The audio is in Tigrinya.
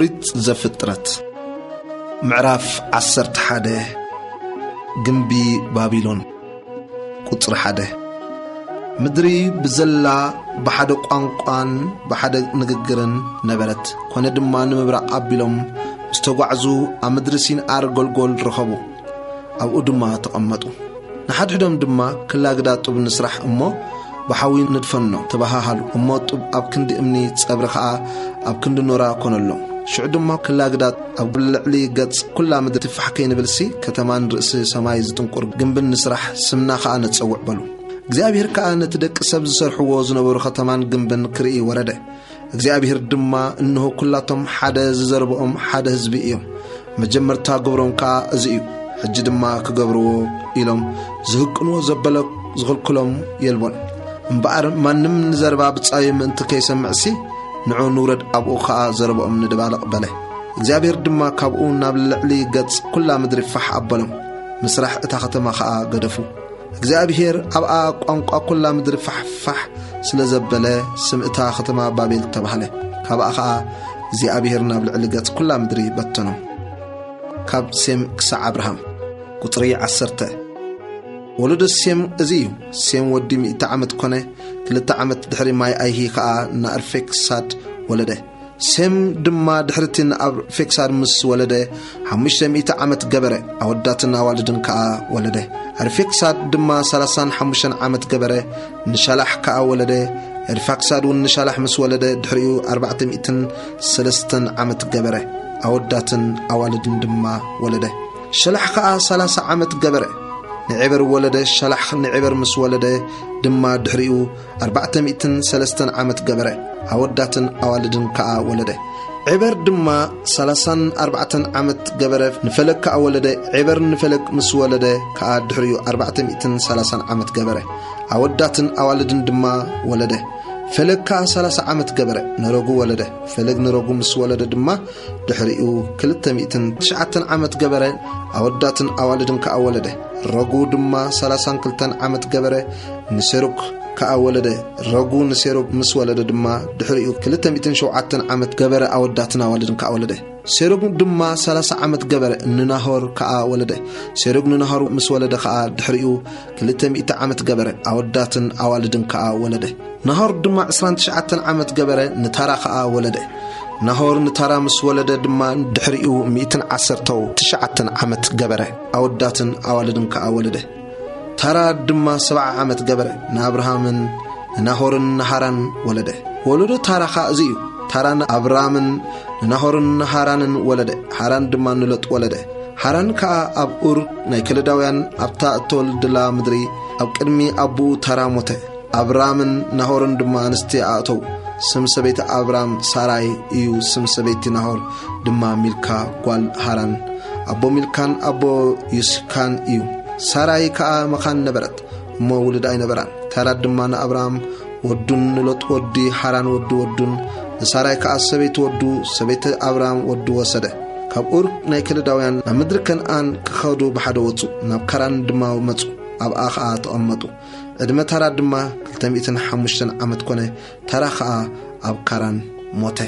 ኦሪት ዘፍጥረት ምዕራፍ ዓሰርተ ሓደ። ግምቢ ባቢሎን። ቁጽሪ ሓደ። ምድሪ ብዘላ ብሓደ ቋንቋን ብሓደ ንግግርን ነበረት። ኮነ ድማ ንምብራቕ ኣቢሎም ምስ ተጓዕዙ ኣብ ምድሪ ሲንዓር ጎልጎል ረኸቡ። ኣብኡ ድማ ተቐመጡ። ንሓድሕዶም ድማ ክላ ግዳ ጡብ ንስራሕ እሞ ብሓዊ ንድፈኖ ተባሃሃሉ። እሞ ጡብ ኣብ ክንዲ እምኒ ጸብሪ ኸኣ ኣብ ክንዲ ኖራ ኮነሎም። ሽዑ ድማ ክላ ግዳ ኣብ ልዕሊ ገጽ ኩላ ምድሪ ትፋሕ ከይንብልሲ ከተማን ርእሲ ሰማይ ዝጥንቁር ግምብን ንስራሕ ስምና ኸኣ ነጸውዕ በሉ። እግዚኣብሔር ከኣ ነቲ ደቂ ሰብ ዝሰርሕዎ ዝነበሩ ከተማን ግምብን ክርኢ ወረደ። እግዚኣብሔር ድማ እንሆ ኩላቶም ሓደ ዝዘርብኦም ሓደ ህዝቢ እዮም። መጀመርታ ግብሮም ከኣ እዚ እዩ። ሕጂ ድማ ክገብርዎ ኢሎም ዝህቅንዎ ዘበለ ዝኽልክሎም የልቦን። እምበኣር ማንም ንዘረባ ብጻዩ ምእንቲ ከይሰምዕሲ ንዑ ንውረድ ኣብኡ ኸኣ ዘረብኦም ንደባልቕ በለ። እግዚኣብሔር ድማ ካብኡ ናብ ልዕሊ ገጽ ኩላ ምድሪ ፋሕ ኣበሎም። ምስራሕ እታ ከተማ ኸኣ ገደፉ። እግዚኣብሔር ኣብኣ ቋንቋ ኩላ ምድሪ ፋሕፋሕ ስለ ዘበለ ስም እታ ከተማ ባቤል ተባህለ። ካብኣ ኸኣ እግዚኣብሔር ናብ ልዕሊ ገጽ ኩላ ምድሪ በተኖም። ካብ ሴም ክሳዕ ኣብርሃም። ቁጽሪ ዓሰርተ። ወለዶ ሴም እዚ እዩ። ሴም ወዲ ሚእቲ ዓመት ኮነ። ክልተ ዓመት ድሕሪ ማይ ኣይሂ ኸኣ ንኣርፌክሳድ ወለደ። ሴም ድማ ድሕርቲ ንኣርፌክሳድ ምስ ወለደ ሓሙሽተ ሚእቲ ዓመት ገበረ። ኣወዳትን ኣዋልድን ከኣ ወለደ። ኣርፌክሳድ ድማ ሰላሳን ሓሙሽተን ዓመት ገበረ። ንሻላሕ ከኣ ወለደ። ኣርፋክሳድ እውን ንሻላሕ ምስ ወለደ ድሕሪኡ ኣርባዕተ ሚእትን ሰለስተን ዓመት ገበረ። ኣወዳትን ኣዋልድን ድማ ወለደ። ሸላሕ ከኣ ሰላሳ ዓመት ገበረ። ንዔበር ወለደ። ሸላሕ ንዔበር ምስ ወለደ ድማ ድሕሪኡ ኣርባዕተ ሚእትን ሰለስተን ዓመት ገበረ። ኣወዳትን ኣዋልድን ከኣ ወለደ። ዔበር ድማ ሰላሳን ኣርባዕተን ዓመት ገበረ። ንፈለግ ከኣ ወለደ። ዔበር ንፈለግ ምስ ወለደ ከኣ ድሕሪኡ ኣርባዕተ ሚእትን ሰላሳን ዓመት ገበረ። ኣወዳትን ኣዋልድን ድማ ወለደ። ፈለግ ከኣ ሰላሳ ዓመት ገበረ። ንረጉ ወለደ። ፈለግ ንረጉ ምስ ወለደ ድማ ድሕሪኡ ክልተ ሚእትን ትሽዓተን ዓመት ገበረ። ኣወዳትን ኣዋልድን ከኣ ወለደ። ረጉ ድማ ሰላሳን ክልተን ዓመት ገበረ። ንሴሩግ ከኣ ወለደ። ረጉ ንሴሩግ ምስ ወለደ ድማ ድሕሪኡ ክልተ ሚእትን ሸውዓተን ዓመት ገበረ። ኣወዳትን ኣዋልድን ከኣ ወለደ። ሴሩግ ድማ ሰላሳ ዓመት ገበረ። ንናሆር ከኣ ወለደ። ሴሩግ ንናሆር ምስ ወለደ ከኣ ድሕሪኡ ክልተ ሚእቲ ዓመት ገበረ። ኣወዳትን ኣዋልድን ከኣ ወለደ። ናሆር ድማ ዕስራን ትሽዓተን ዓመት ገበረ። ንታራ ከኣ ወለደ። ናሆር ንታራ ምስ ወለደ ድማ ድሕሪኡ ሚእትን ዓሰርተው ትሽዓተን ዓመት ገበረ። ኣወዳትን ኣዋልድን ከኣ ወለደ። ታራ ድማ ሰብዓ ዓመት ገበረ። ንኣብርሃምን ንናሆርን ንሃራን ወለደ። ወለዶ ታራ ኸኣ እዚ እዩ። ታራ ንኣብራምን ንናሆርን ንሃራንን ወለደ። ሃራን ድማ ንሎጥ ወለደ። ሃራን ከኣ ኣብ ኡር ናይ ከለዳውያን ኣብታ እተወልድላ ምድሪ ኣብ ቅድሚ ኣቦኡ ታራ ሞተ። ኣብራምን ናሆርን ድማ ኣንስቲ ኣእተው። ስም ሰበይቲ ኣብራም ሳራይ እዩ። ስም ሰበይቲ ናሆር ድማ ሚልካ ጓል ሃራን። ኣቦ ሚልካን ኣቦ ዩስካን እዩ። ሳራይ ከኣ መኻን ነበረት፣ እሞ ውሉድ ኣይነበራን። ታራ ድማ ንኣብራም ወዱን ንሎጥ ወዲ ሃራን ወዲ ወዱን፣ ንሳራይ ከኣ ሰበይቲ ወዱ፣ ሰበይቲ ኣብራም ወዱ ወሰደ። ካብ ኡር ናይ ከለዳውያን ናብ ምድሪ ከነኣን ክኸዱ ብሓደ ወጹ፣ ናብ ካራን ድማ መጹ፣ ኣብኣ ከኣ ተቐመጡ። ዕድመ ታራ ድማ ክልተ ሚእትን ሓሙሽተን ዓመት ኮነ። ታራ ከኣ ኣብ ካራን ሞተ።